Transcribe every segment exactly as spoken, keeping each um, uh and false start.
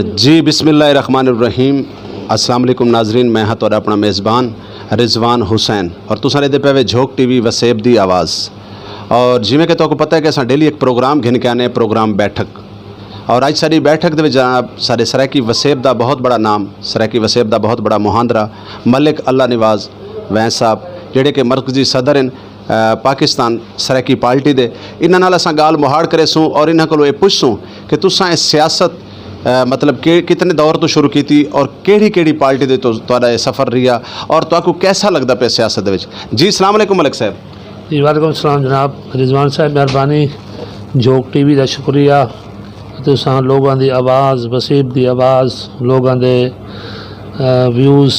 جی، بسم اللہ الرحمن الرحیم۔ السلام علیکم ناظرین، میں ہاں تہاݙا اپݨا میزبان رضوان حسین اور تساں ݙیہدے پئے وے جھوک ٹی وی وسیب دی آواز۔ اور جیویں کہ تہاکوں پتہ ہے کہ اساں ڈیلی ایک پروگرام گھن کے آنے ہیں، پروگرام بیٹھک۔ اور اڄ ساݙی بیٹھک دے وچ جناب ساݙے سرائیکی وسیب دا بہت بڑا نام، سرائیکی وسیب دا بہت بڑا مہاندرا ملک اللہ نواز وینس صاحب، جڑے کہ مرکزی صدر ہیں پاکستان سرائیکی پارٹی دے، انہاں نال اساں ڳالھ مہاڑ کریسوں اور انہاں کولوں اے پچھسوں کہ تساں اے سیاست، مطلب کہ کتنے دور توں شروع کیتی اور کیڑھی کیڑھی پارٹی دے تہاݙا اے سفر رہیا اور تہاکوں کیسا لڳدا پیا سیاست دے وچ؟ جی، السلام علیکم ملک صاحب۔ جی، وعلیکم السلام جناب رضوان صاحب، مہربانی۔ جھوک ٹی وی دا شکریہ۔ تساں لوگاں دی آواز، وسیب دی آواز، لوگاں دے ویوز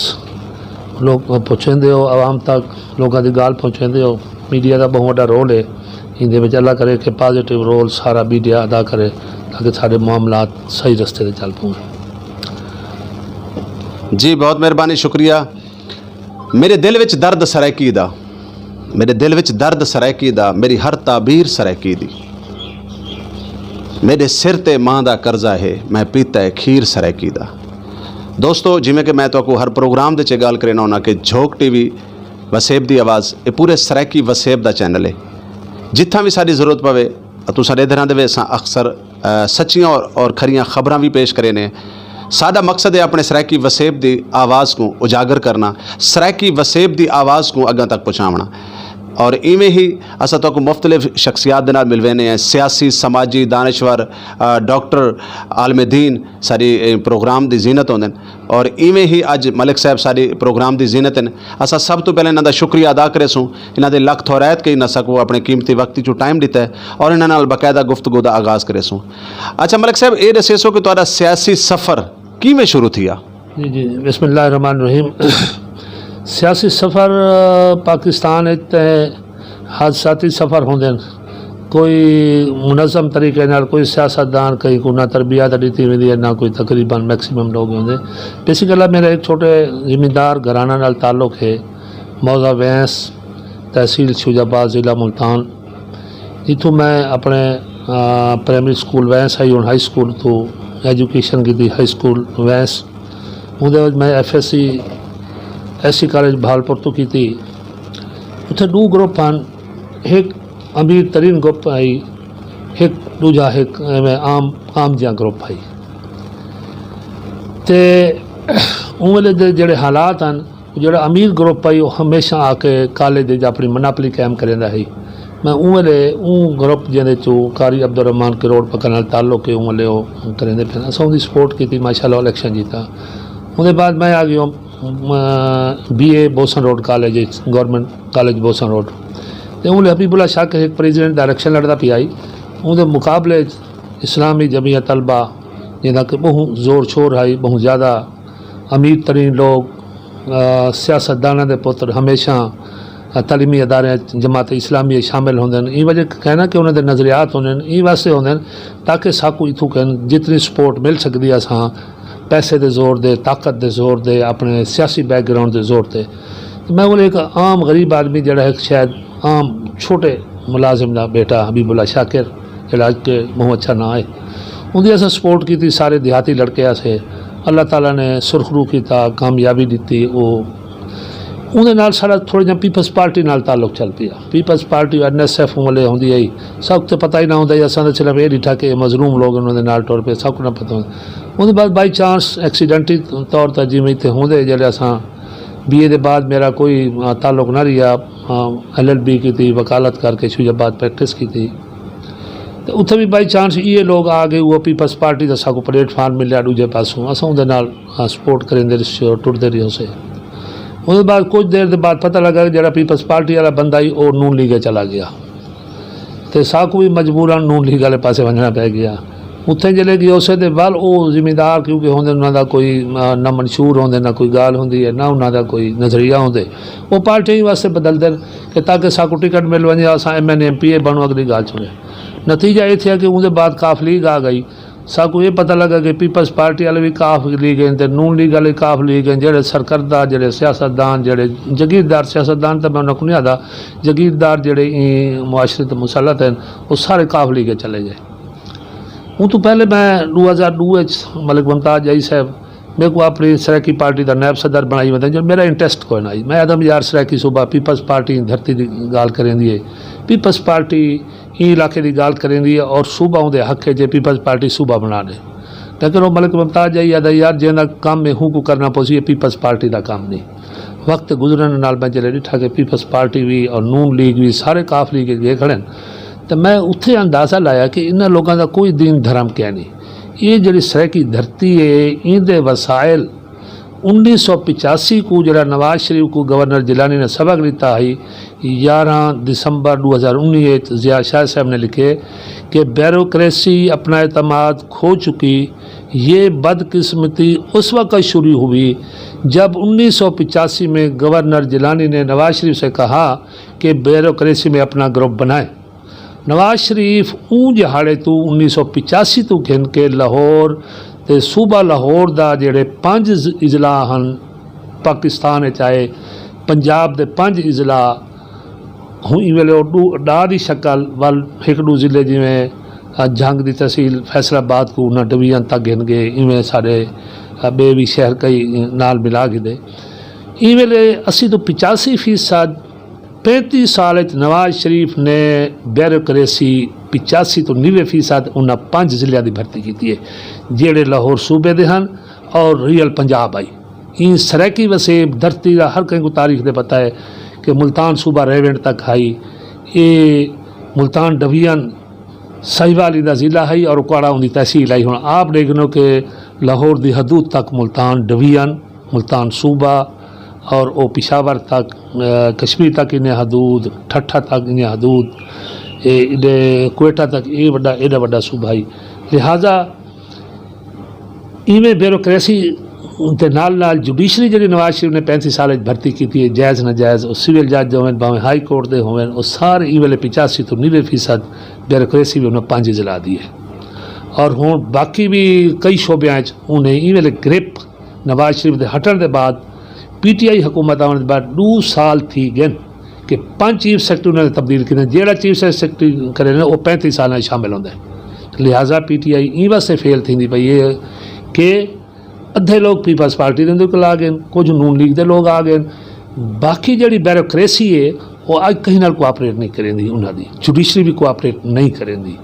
لوگ پہنچیندے ہو عوام تک، لوگاں دی ڳالھ پہنچیندے ہو۔ میڈیا دا بہت وݙا رول ہے ایندے وچ، اللہ کرے کہ پازیٹیو رول سارا میڈیا ادا کرے تاکہ سارے معاملات صحیح رستے تے چل پون۔ جی، بہت مہربانی، شکریہ۔ میرے دل وچ درد سرائیکی دا، میرے دل وچ درد سرائیکی دا، میری ہر تعبیر سرائیکی دی۔ میرے سر تے ماں دا قرضہ ہے، میں پیتا ہے کھیر سرائیکی دا۔ دوستو، جویں کہ میں تہاکوں ہر پروگرام دے چے ڳالھ کرینا ہونا کہ جھوک ٹی وی وسیب دی آواز، اے پورے سرائیکی وسیب دا چینل ہے۔ جتھاں وی ساݙی ضرورت پوے، تساں ݙیہدے رہندے وے، اساں اکثر سچیاں اور کھریاں خبراں وی پیش کرینے۔ ساݙا مقصد ہے اپݨے سرائیکی وسیب دی آواز کوں اجاگر کرنا، سرائیکی وسیب دی آواز کوں اڳاں تک پہنچاوݨا۔ اور ایویں ہی اساں تہاکوں مختلف شخصیات دے نال ملوینے ہیں، سیاسی، سماجی، دانشور، ڈاکٹر، عالم دین ساݙی پروگرام دی زینت ہوندن۔ اور ایویں ہی اڄ ملک صاحب ساݙی پروگرام دی زینت ہن۔ اساں سب توں پہلے انہاں دا شکریہ ادا کریسوں، انہاں دے لکھ تھورائت کہ انہاں ساکوں اپݨے قیمتی وقت چوں ٹائم ݙتا ہے اور انہاں نال باقاعدہ گفتگو دا آغاز کریسوں۔ اچھا ملک صاحب، اے ݙسیسو کہ تہاݙا سیاسی سفر کیویں شروع تھیا؟ جی جی، بسم اللہ الرحمن الرحیم۔ سیاسی سفر پاکستان وچ تے حادثاتی سفر ہوندے ہن۔ کوئی منظم طریقے نال کوئی سیاست دان کہیں کوں نہ تربیت ݙتی ویندی ہے، نہ کوئی، تقریباً میکسیمم لوگ ہوندے۔ بیسیکلی میرا ایک چھوٹے زمیندار گھرانا نال تعلق ہے، موضع وینس، تحصیل شجاع آباد، ضلع ملتان، جتھوں میں اپݨے پرائمری سکول وینس ہئی، ہن ہائی سکول توں ایجوکیشن کیتی، ہائی سکول وینس۔ اوندے وچ میں F S C, S C college Bahawalpur توں کیتی۔ اتھے ݙو گروپ ہن، ہک امیر ترین گروپ ہئی، ہک ݙوجھا ہک ایویں عام، عام جیہاں گروپ ہئی۔ تے اوں ویلے دے جڑے حالات ہن، جڑا امیر گروپ ہئی، او ہمیشہ آ کے کالج دے وچ اپݨی مناپلی قائم کریندا ہئی۔ میں اوں ویلے اوں گروپ جیندے چوں قاری عبدالرحمن کروڑ پکا نال تعلق ہے، اوں ویلے او کریندے پئے ہن۔ اساں اوندی سپورٹ کیتی، ماشاءاللہ الیکشن جیتا۔ اوندے بعد میں آ ڳیو بی اے بوسن روڈ کالج اچ، گورنمنٹ کالج بوسن روڈ۔ تے اوں ویلے حبیب اللہ شاکر ہک پریزیڈنٹ دا الیکشن لڑدا پیا ہئی۔ اوندے مقابلے اچ اسلامی جمعیت طلبہ، جیندا کہ ٻہوں زور شور ہئی، ٻہوں زیادہ امیر ترین لوگ، سیاست داناں دے پتر ہمیشہ تعلیمی اداریاں اچ جماعت اسلامی اچ شامل ہوندن۔ ایں وجہ کہنا کہ انہاں دے نظریات ہوندن، ایں واسطے ہوندن تاکہ ساکوں اتھوں کن جتنی سپورٹ مل سکدی ہے، اساں پیسے دے زور دے، طاقت دے زور دے، اپݨے سیاسی بیک گراؤنڈ دے زور تے۔ میں ویلے ہک عام غریب آدمی جڑا ہک شاید عام چھوٹے ملازم دا بیٹا حبیب اللہ شاکر، جڑا اڄ کے ٻہوں اچھا ناں ہے۔ اوندی اساں سپورٹ کیتی، سارے دیہاتی لڑکے اسے۔ اللہ تعالیٰ نے سرخرو کیتا، کامیابی ݙتی۔ او اوندے نال ساݙا تھوڑے جیہاں پیپلز پارٹی نال تعلق چل پیا۔ People's Party, N S F اوں ویلے ہوندی ہئی، ساکوں تے پتہ ہی نہ ہوندا ہئی، اساں تاں صرف اے ݙٹھا کہ اے مظلوم لوگ انہاں دے نال ٹر پئے، ساکوں نہ پتہ ہوندا۔ اوندے بعد بائی چانس ایکسیڈنٹلی طور تے جیویں اتھے ہوندے، جیلے اساں بی اے دے بعد میرا کوئی تعلق نہ رہیا، ایل ایل بی کیتی، وکالت کر کے شجاع آباد پریکٹس کیتی۔ تے اتھے وی بائی چانس ایہے لوگ آ ڳئے، او پیپلز پارٹی دا ساکوں پلیٹ فارم ملیا، ݙوجھے پاسوں اساں اوندے نال سپورٹ کریندے رہسے، ٹردے رہسے۔ اوندے بعد کجھ دیر دے بعد پتہ لڳا کہ جیڑھا پیپلز پارٹی والا بندہ ہئی، او نون لیگ چلا ڳیا۔ تے ساکوں وی مجبوراً نون لیگ والے پاسے ونڄݨا پئے ڳیا۔ اتھے جیلے ڳیوسے تے ول او زمیندار، کیونکہ ہوندے انہاں دا کوئی نہ منشور ہوندے، نہ کوئی ڳالھ ہوندی ہے، نہ انہاں دا کوئی نظریہ ہوندے، او پارٹیاں ایں واسطے بدلدن کہ تاکہ ساکوں ٹکٹ مل ونڄے، اساں ایم این اے، ایم پی اے بݨوں، اڳلی ڳالھ سݨے۔ نتیجہ اے تھیا کہ اوندے بعد کاف لیگ آ ڳئی۔ ساکوں اے پتہ لڳا کہ پیپلز پارٹی والے وی کاف لیگ ہن تے نون لیگ والے کاف لیگ ہن، جیڑھے سرکردہ، جیڑھے سیاستدان، جیڑھے جگیردار، سیاستدان تاں میں انہاں کوں نہیں آہدا، جگیردار جیڑھے ایں معاشرے تے مسلط ہن، او سارے کاف لیگ چلے ڳئے۔ اوں توں پہلے میں ݙو ہزار ݙو وچ ملک ممتاز جائی صاحب میکوں اپݨی سرائیکی پارٹی دا نائب صدر بݨائی ودے جو میݙا انٹرسٹ کوئی نہ ہئی۔ میں آہدم یار سرائیکی صوبہ پیپلز پارٹی دھرتی دی ڳالھ کریندی ہے، پیپلز پارٹی ایں علاقے دی ڳالھ کریندی ہے اور صوبہ اوندے حق ہے جے پیپلز پارٹی صوبہ بݨا ݙے۔ لیکن او ملک ممتاز جائی آہدا یار جیندا کم ہے ہوں کوں کرنا پوسی، اے پیپلز پارٹی دا کم نی۔ وقت گزرݨ نال میں جیلے ݙٹھا کہ پیپلز پارٹی وی اور نون لیگ وی سارے کاف لیگ اچ ڳئے کھڑن، تے میں اتھے اندازہ لایا کہ انہاں لوکاں دا کوئی دین دھرم کینی۔ اے جیڑھی سرائیکی دھرتی ہے ایندے وسائل انیس سو پچاسی کوں جیڑھا نواز شریف کوں گورنر جیلانی نے سبق ݙتا ہئی، یارہاں دسمبر ݙو ہزار انیس اچ ضیاء شاہ صاحب نے لکھے کہ بیوروکریسی اپنا اعتماد کھو چکی، یہ بدقسمتی اس وقت شروع ہوئی جب انیس سو پچاسی میں گورنر جیلانی نے نواز شریف سے کہا کہ بیوروکریسی میں اپنا گروپ بنائیں۔ نواز شریف اوں ݙیہاڑے توں انیس سو پچاسی توں گھن کے لاہور تے صوبہ لاہور دا جیڑھے پنج اضلاع ہن پاکستان اچ آئے، پنجاب دے پنج اضلاع ہوں ایں ویلے او ݙو ݙا دی شکل ول ہک ݙو ضلع جیویں جھنگ دی تحصیل فیصل آباد کوں انہاں ڈویژن تک گھن ڳئے، ایویں ساݙے ٻئے وی شہر کئی نال ملا گھدے۔ ایں ویلے اسی توں پچاسی فیصد پینتی سال اچ نواز شریف نے بیوروکریسی پچاسی توں نوے فیصد انہاں پنج ضلعاں دی بھرتی کیتی ہے جیڑھے لاہور صوبے دے ہن اور ریئل پنجاب ہئی۔ ایں سرائیکی وسیب دھرتی دا ہر کہیں کوں تاریخ دے پتہ ہے کہ ملتان صوبہ ریونڈ تک ہئی، اے ملتان ڈویژن ساہیوال ایندا ضلع ہئی اور کواڑا اوندی تحصیل ہئی۔ ہݨ آپ ݙیکھ گھنو کہ لاہور دی حدود تک ملتان ڈویژن، ملتان صوبہ اور او پشاور تک، کشمیر تک انہیں حدود، ٹھٹھہ تک انہیں حدود، اے ایݙے کوئٹہ تک اے وݙا ایݙا وݙا صوبہ ہئی۔ لہٰذا ایویں بیوروکریسی دے نال نال جوڈیشری جیڑھی نواز شریف نے پینتی سال اچ بھرتی کیتی ہے، جائز ناجائز، او سول جج ہوون بھاویں ہائی کورٹ دے ہوون، او سارے ایں ویلے پچاسی توں نوے فیصد بیوروکریسی وی انہاں پنج اضلاع دی ہے۔ اور ہݨ باقی وی کئی شعبیاں اچ انہیں ایں ویلے گرپ نواز شریف دے ہٹݨ دے بعد، پی ٹی آئی حکومت آوݨ دے بعد ݙو سال تھی ڳن کہ پنج چیف سیکرٹری انہاں نے تبدیل کیتے، جیڑھا چیف سیکرٹری کرے نے او پینتی سالاں شامل ہوندا ہے۔ لہٰذا پی ٹی آئی ایں واسطے فیل تھیندی پئی ہے کہ ادھے لوگ پیپلز پارٹی دے اندر کول آ ڳئے، کجھ نون لیگ دے لوگ آ ڳئے، باقی جیڑھی بیوروکریسی ہے او اڄ کہیں نال کوآپریٹ نہیں کریندی، انہاں دی جوڈیشری بھی کوآپریٹ نہیں کریندی۔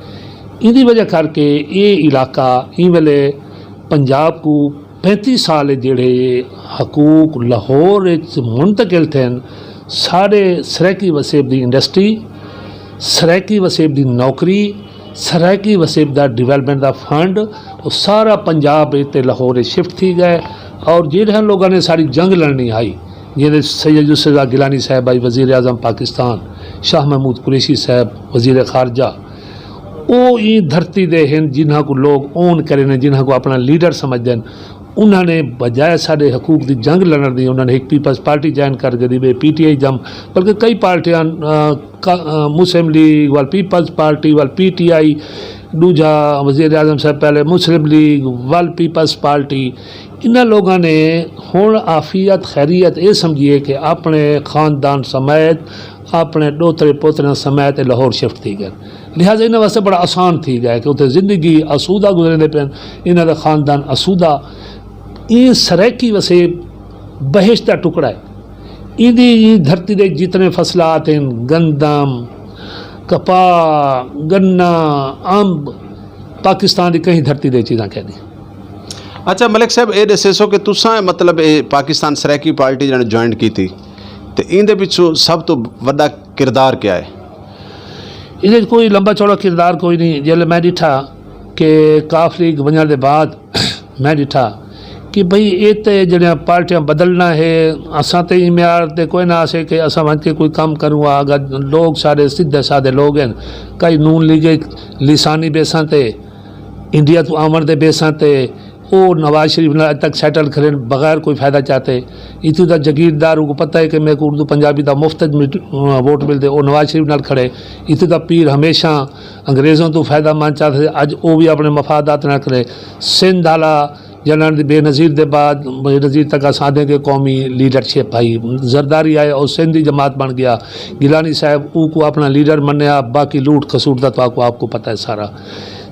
ایندی وجہ کر کے اے علاقہ ایں ویلے پنجاب کوں پینتی سال جیڑھے حقوق لاہور اچ منتقل تھین، ساݙے سرائیکی وسیب دی انڈسٹری، سرائیکی وسیب دی نوکری، سرائیکی وسیب دا ڈیولپمنٹ دا فنڈ، او سارا پنجاب اچ تے لاہور اچ شفٹ تھی ڳئے۔ اور جیڑھے لوگاں نے ساری جنگ لڑنی ہئی، جیندے سید یوسف رضا گیلانی صاحب ہئی وزیر اعظم پاکستان، شاہ محمود قریشی صاحب وزیر خارجہ، او ایں دھرتی دے ہن جنہاں کوں لوگ اون کریندن، جنہاں کوں اپݨا لیڈر سمجھدن۔ انہاں نے بجائے ساݙے حقوق دی جنگ لڑݨ دی، انہاں نے ہک پیپلز پارٹی جوائن کر گھدی، ٻئے پی ٹی آئی جم، بلکہ کئی پارٹیاں، آ، کا-، آ، مسلم لیگ ول پیپلز پارٹی ول پی ٹی آئی، ݙوجھا وزیر اعظم صاحب پہلے مسلم لیگ ول پیپلز پارٹی، انہاں لوگاں نے ہݨ عافیت خیریت اے سمجھی ہے کہ اپݨے خاندان سمیت اپݨے ݙوہترے پوتریاں سمیت اے لاہور شفٹ تھی ڳئے۔ لہٰذا انہاں واسطے بڑا آسان تھی ڳئے کہ اتھے زندگی آسودہ گزریندے پئن، انہاں دا خاندان آسودہ۔ ایں سرائیکی وسیب بہشت دا ٹکڑا ہے۔ ایندی ایں دھرتی دے جتنے فصلات ہن، گندم، کپاہ، گنا، امب، پاکستان دی کہیں دھرتی دے چیزاں کینی۔ اچھا ملک صاحب، اے ݙسیسو کہ تساں مطلب اے پاکستان سرائیکی پارٹی جݙݨ جوائن کیتی تے ایندے پچھوں سب توں وݙا کردار کیا ہے؟ ایندے وچ کوئی لمبا چوڑا کردار کوئی نہیں۔ جیلے میں ݙٹھا کہ کاف لیگ ونڄݨ دے بعد میں ݙٹھا کہ بھئی اے تے جیڑھیاں پارٹیاں بدلݨا ہے، اساں تے ایں معیار تے کوئی نہ آسے کہ اساں ونڄ کے کوئی کم کروں ہا۔ اگر لوگ سارے سدھے سادے لوگ ہن، کئی نون لیگ لسانی بیساں تے انڈیا توں آوݨ دے بیساں تے او نواز شریف نال اڄ تک سیٹل کھڑن بغیر کوئی فائدہ چاتے۔ اتھوں دا جگیردار کوں پتہ ہے کہ میکوں اردو پنجابی دا مفت وچ مٹ-، ووٹ ملدے، او نواز شریف نال کھڑے۔ اتھوں دا پیر ہمیشہ انگریزاں توں فائدہ مند چاتے، اڄ او وی اپݨے مفادات نال کھڑے۔ سندھ آلا جنہاں دی بے نظیر دے بعد بے نظیر تک اساں آہدے کہ قومی لیڈرشپ ہئی، زرداری آئے او سندھ دی جماعت بݨ ڳیا۔ گیلانی صاحب او کوں اپݨا لیڈر منیا، باقی لوٹ قصور دا تہاکوں آپ کوں پتہ ہے سارا۔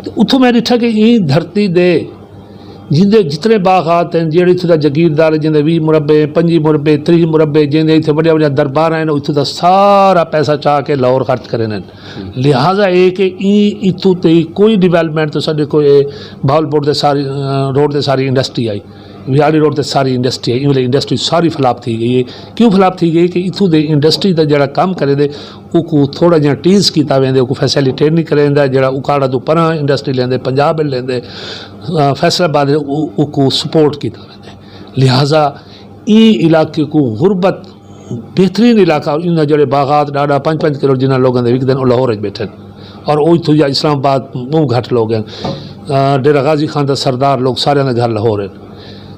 تے اتھوں میں ݙٹھا کہ ایں دھرتی دے جیندے جتنے باغات ہیں، جیڑھے اتھوں دا جاگیردار ہے، جیندے ویہہ مربع، پنجی مربع، تریہہ مربع، جیندے اتھے وݙیاں وݙیاں درباراں ہیں، اتھوں دا سارا پیسہ چا کے لاہور خرچ کرے ہیں۔ لہٰذا اے کہ ایں اتھوں تے کوئی ڈیولپمنٹ تو ساݙے کوئی بہاولپور دے ساری، اہ، روڈ تے ساری انڈسٹری آئی، ویاڑی روڈ تے ساری انڈسٹری آئی، ایں ویلے انڈسٹری ساری فلاپ تھی ڳئی ہے۔ کیوں فلاپ تھی ڳئی؟ کہ اتھوں دے انڈسٹری دا جیڑھا کم کرے دے، اوکوں تھوڑا جیہاں ٹیز کیتا ویندے، اوکوں فیسیلیٹیٹ نہیں کریندا، جیڑھا اکاڑا توں پراں انڈسٹری لیندے، پنجاب وچ لیندے، آ، فیصل آباد، او-، اوکوں سپورٹ کیتا ویندے۔ لہٰذا ایں علاقے کوں غربت، بہترین علاقہ، اور انہاں جیڑھے باغات ݙاہ ݙاہ پنج پنج کلو جنہاں لوگاں دے وکدن، او لاہور وچ بیٹھن، اور او اتھوں یا اسلام آباد ٻہوں گھٹ لوگ ہیں۔ آ، ڈیرہ غازی خان دا سردار لوگ ساریاں دے گھر لاہور ہیں۔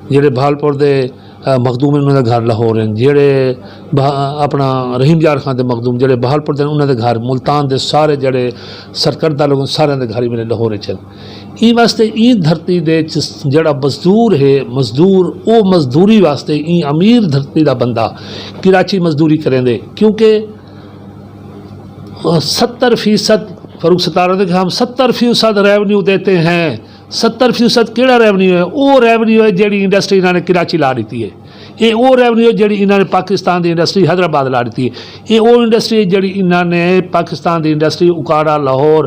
جیڑھے بہاولپور دے، آ، مخدوم ہیں، انہاں دے گھر لاہور ہیں۔ جیڑھے بہ-، اپݨا رحیم یار خان دے مخدوم جیڑھے بہاولپور دے، انہاں دے گھر، ملتان دے سارے جیڑھے سرکردہ لوگ ہیں، ساریاں دے گھر ہی میرے لاہور وچ ہیں۔ ایں واسطے ایں دھرتی دے وچ جیڑھا مزدور ہے، مزدور، او مزدوری واسطے ایں امیر دھرتی دا بندہ کراچی مزدوری کریندے، کیونکہ ستر فیصد، فاروق ستار آہدے کہ ہم ستر فیصد ریونیو دیتے ہیں۔ ستر فیصد کیڑھا ریونیو ہے؟ او ریونیو ہے جیڑھی انڈسٹری انہاں نے کراچی لا ݙتی ہے۔ اے او ریونیو ہے جیڑھی انہاں نے پاکستان دی انڈسٹری حیدرآباد لا ݙتی ہے۔ اے او انڈسٹری ہے جیڑھی انہاں نے پاکستان دی انڈسٹری اکاڑا، لاہور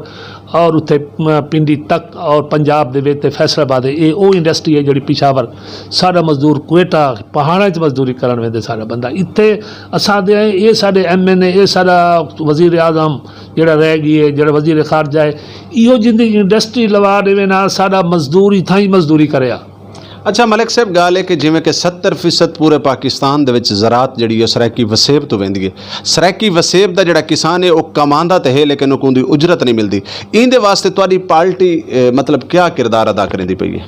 اور اتھے، م، پنڈی تک اور پنجاب دے وچ تے فیصل آباد ہے۔ اے او انڈسٹری ہے جیڑھی پشاور، ساݙا مزدور کوئٹہ، پہاڑاں وچ مزدوری کرݨ ویندے ساݙا بندہ۔ اتھے اساں دے ہیں، اے ساݙے ایم این اے، اے ساݙا وزیر اعظم جیڑھا رہ ڳئی ہے، جیڑھا وزیر خارجہ ہے، ایہو جیندی انڈسٹری لوا ݙیوے نا، ساݙا مزدور اتھاں ہی مزدوری کرے آ۔ اچھا ملک صاحب، ڳالھ ہے کہ جیویں کہ ستر فیصد پورے پاکستان دے وچ زراعت جیڑھی ہے سرائیکی وسیب توں ویندی ہے۔ سرائیکی وسیب دا جیڑھا کسان ہے، او کماندا تے ہے، لیکن اوکوں اوندی اجرت نہیں ملدی۔ ایندے واسطے تہاݙی پارٹی، اے، مطلب، کیا کردار ادا کریندی پئی ہے؟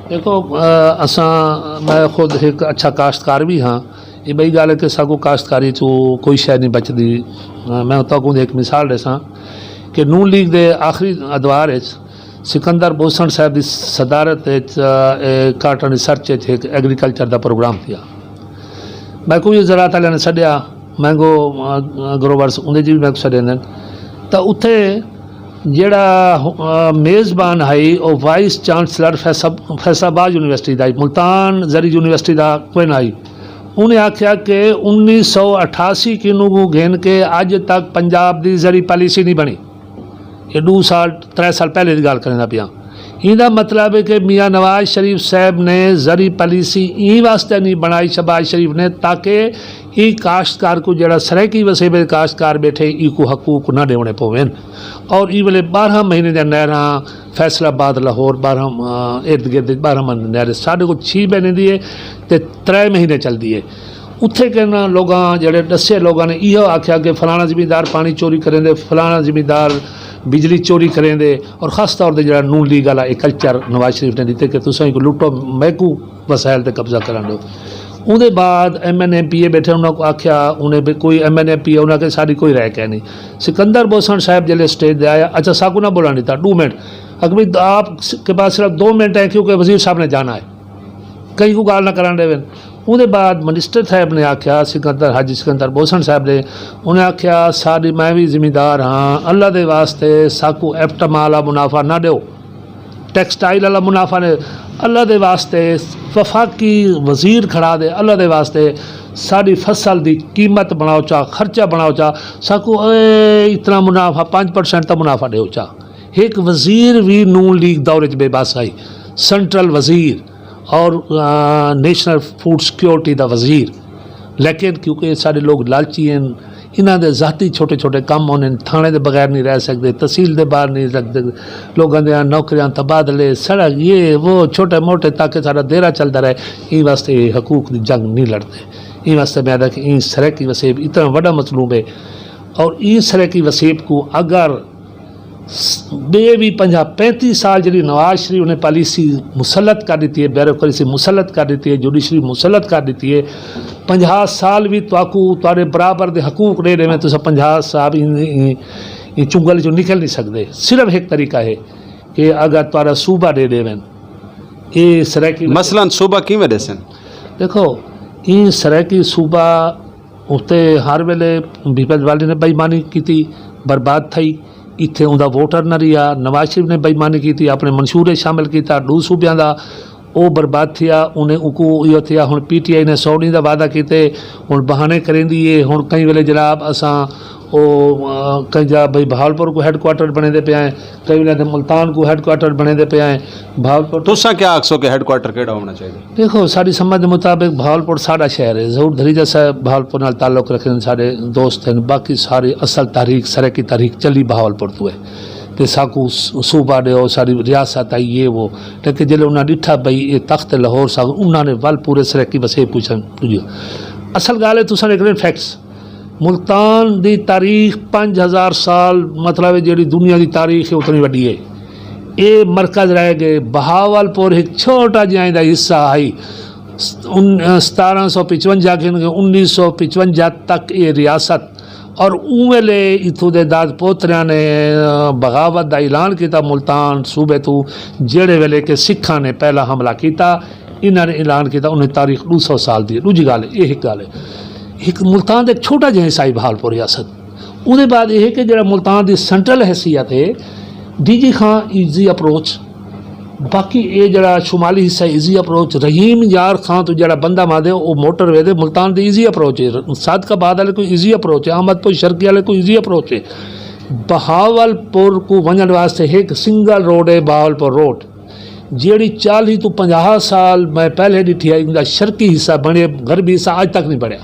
ݙیکھو، اے، اساں، میں خود ہک اچھا کاشتکار وی ہاں۔ اے ٻئی ڳالھ ہے کہ ساکوں کاشتکاری چوں کوئی شے نہیں بچدی۔ اے، میں تہاکوں ہک مثال ݙیساں کہ نون لیگ دے آخری ادوار وچ سکندر بوسن صاحب دی صدارت وچ، اے، کاٹن ریسرچ وچ ہک ایگریکلچر دا پروگرام تھیا۔ میکوں وی زراعت آلیاں نے سݙیا، مینگو، آ، گروورز، اوندے جی وی میکوں سݙیندن۔ تاں اتھے جیڑھا، آ، میزبان ہئی، او وائس چانسلر فیصل، فیصل آباد یونیورسٹی دا ہئی، ملتان زرعی یونیورسٹی دا کوئی نہ ہئی۔ انہیں آکھیا کہ انیس سو اٹھاسی کنوں کوں گھن کے اڄ تک پنجاب دی زرعی پالیسی نہیں بݨی۔ اے ݙو سال، ترے سال پہلے دی ڳالھ کریندا پیاں۔ ایندا مطلب ہے کہ میاں نواز شریف صاحب نے زرعی پالیسی ایں واسطے نہیں بݨائی شہباز شریف نے، تاکہ ایں کاشتکار کوں، جیڑھا سرائیکی وسیبے دے کاشتکار ٻیٹھے، ایکوں حقوق نہ ݙیوݨے پوون۔ اور ایں ویلے ٻارہاں مہینے دیاں نہراں، فیصل آباد، لاہور، ٻارہاں، آ، ارد گرد ٻارہاں مہینے نہر، ساݙے کوں چھی مہینے دی ہے تے ترے مہینے چلدی ہے۔ اتھے کن لوگاں، جیڑھے ݙسے لوگاں نے ایہو آکھیا کہ فلاݨا زمیندار پاݨی چوری کریندے، فلاݨا زمیندار بجلی چوری کریندے، اور خاص طور تے جیڑھا نون لیگ والا اے کلچر نواز شریف نے ݙتے کہ تساں ایکوں لٹو، میکوں وسائل تے قبضہ کرݨ ݙیو۔ اوندے بعد ایم این اے، ایم پی اے ٻیٹھے، انہاں کوں آکھیا، انہیں بھی کوئی ایم این اے، ایم پی اے، انہاں کہ ساݙی کوئی رائے کائنی۔ سکندر بوسن صاحب جیلے سٹیج تے آیا، اچھا، ساکوں نہ ٻولݨ ݙتا، ݙو منٹ، اکبر آپ کے پاس صرف دو منٹ ہیں کیونکہ وزیر صاحب نے جانا ہے۔ کہیں کوں ڳالھ نہ کرݨ ݙیون۔ اوندے بعد منسٹر صاحب نے آکھیا، سکندر، حاجی سکندر بوسن صاحب نے، انہیں آکھیا، ساݙی، میں وی زمیندار ہاں، اللہ دے واسطے ساکوں ایپٹما آلا منافع نہ ݙیو، ٹیکسٹائل آلا منافع نے، اللہ دے واسطے، وفاقی وزیر کھڑا دے، اللہ دے واسطے ساݙی فصل دی قیمت بݨاؤ چا، خرچہ بݨاؤ چا، ساکوں اے اتنا منافع، پنج پرسنٹ دا منافع ݙیو چا۔ ہک وزیر وی نون لیگ دور وچ بے بس ہئی، سینٹرل وزیر اور، آ، نیشنل فوڈ سیکیورٹی دا وزیر، لیکن کیونکہ ساݙے لوگ لالچی ہیں، انہاں دے ذاتی چھوٹے چھوٹے کم ہوندن، تھاݨے دے بغیر نہیں رہ سڳدے، تحصیل دے باہر نہیں رہ سڳدے، لوگاں دیاں نوکریاں، تبادلے، سڑک، یہ وہ چھوٹے موٹے، تاکہ ساݙا دیرہ چلدا رہے، ایں واسطے اے حقوق دی جنگ نہیں لڑدے۔ ایں واسطے میں آہدا کہ ایں سرائیکی وسیب اتنا وݙا مظلوم ہے، اور ایں سرائیکی وسیب کوں اگر ٻئے وی پنجاہ پینتی سال جیڑھی نواز شریف نے پالیسی مسلط کر ݙتی ہے، بیوروکریسی مسلط کر ݙتی ہے، جوڈیشری مسلط کر ݙتی ہے، پنجاہ سال وی تہاکوں تہاݙے برابر دے حقوق ݙے ݙیویں، تساں پنجاہ سال ایں، ایں، ایں چنگل چوں نکل نہیں سڳدے۔ صرف ہک طریقہ ہے کہ اگر تہاݙا صوبہ ݙے ݙیون، اے سرائیکی مثلاً صوبہ کیویں ݙیسن؟ ݙیکھو، ایں سرائیکی صوبہ اتے ہر ویلے پیپلز پارٹی نے بےایمانی کیتی، برباد تھئی۔ اتھے اوندا ووٹر نہ رہیا، نواز شریف نے بےایمانی کیتی، اپنے منشور اچ شامل کیتا، ڈو صوبیاں دا او برباد تھیا، انہیں اکو ایہو تھیا۔ ہن پی ٹی آئی نے سو ڈینہہ دا وعدہ کیتے، ہن بہانے کریندی ہے۔ ہن کئی ویلے جناب اساں او کہیں جا بھئی بہاولپور کو ہیڈ کوارٹر بنے دے پیا ہیں، کئی ویلے ملتان کو ہیڈ کوارٹر بنے دے پیا ہیں۔ بہاولپور تساں کیا آکھسو کہ ہیڈ کوارٹر کیڑا ہونا چاہیے؟ دیکھو، ساری سمجھ دے مطابق بھاولپور ساڈا شہر ہے۔ ظہور دھریجہ صاحب بھاولپور نال تعلق رکھن، ساڈے دوست ہیں۔ باقی ساری اصل تاریخ، سرائیکی تاریخ چلی بھاولپور تو ہے۔ تے ساکو صوبہ ڈیو، ساری ریاست آئی، یہ وہ۔ لیکن جلے انہاں ڈٹھا بھئی اے تخت لاہور ساکو، انہاں نے ول پورے سرائیکی وسیب پوچھن۔ اصل گال ہے، تساں دیکھ رہے فیکٹس، ملتان دی تاریخ پنج ہزار سال، مطلب ہے جیڑی دنیا دی تاریخ ہے اتنی وڈی ہے۔ اے مرکز رہ گئے، بہاول پور ایک چھوٹا جہاں دا حصہ آئی۔ ستارہ سو پچونجا گھن کے انیس سو پچونجا تک یہ ریاست، اور اون ویلے اتھوں دے داد پوتریاں نے بغاوت دا اعلان کیتا ملتان صوبے تو، جیڑے ویلے کہ سکھاں نے پہلا حملہ کیتا۔ انہاں نے اعلان کیتا، انہیں تاریخ دو سو سال دی ہے۔ دوجی گال ہے، یہ ایک گال ہے، ایک ملتان دے ایک چھوٹا جہاں حصہ ہے بہاول پور ریاست۔ اون دے بعد یہ ہے کہ جڑا ملتان دی سینٹرل حیثیت ہے، D G Khan easy approach, باقی یہ جڑا شمالی حصہ ایزی اپروچ، رحیم یار خان تو جڑا بندہ ماندے وہ موٹر وے دے ملتان دی ایزی اپروچ ہے، سعد کا بعد والے کوئی ایزی اپروچ ہے، احمد پور شرقی والے کوئی ایزی اپروچ ہے۔ بہاول پور کو ونجن واسطے ایک سنگل روڈ ہے، بہاول پور روڈ، جیڑی چالیہہ توں پنجاہ سال میں پہلے ڈٹھی ہے، اندا شرقی حصہ بنڑے، غربی حصہ اج تک نہیں بنڑیا۔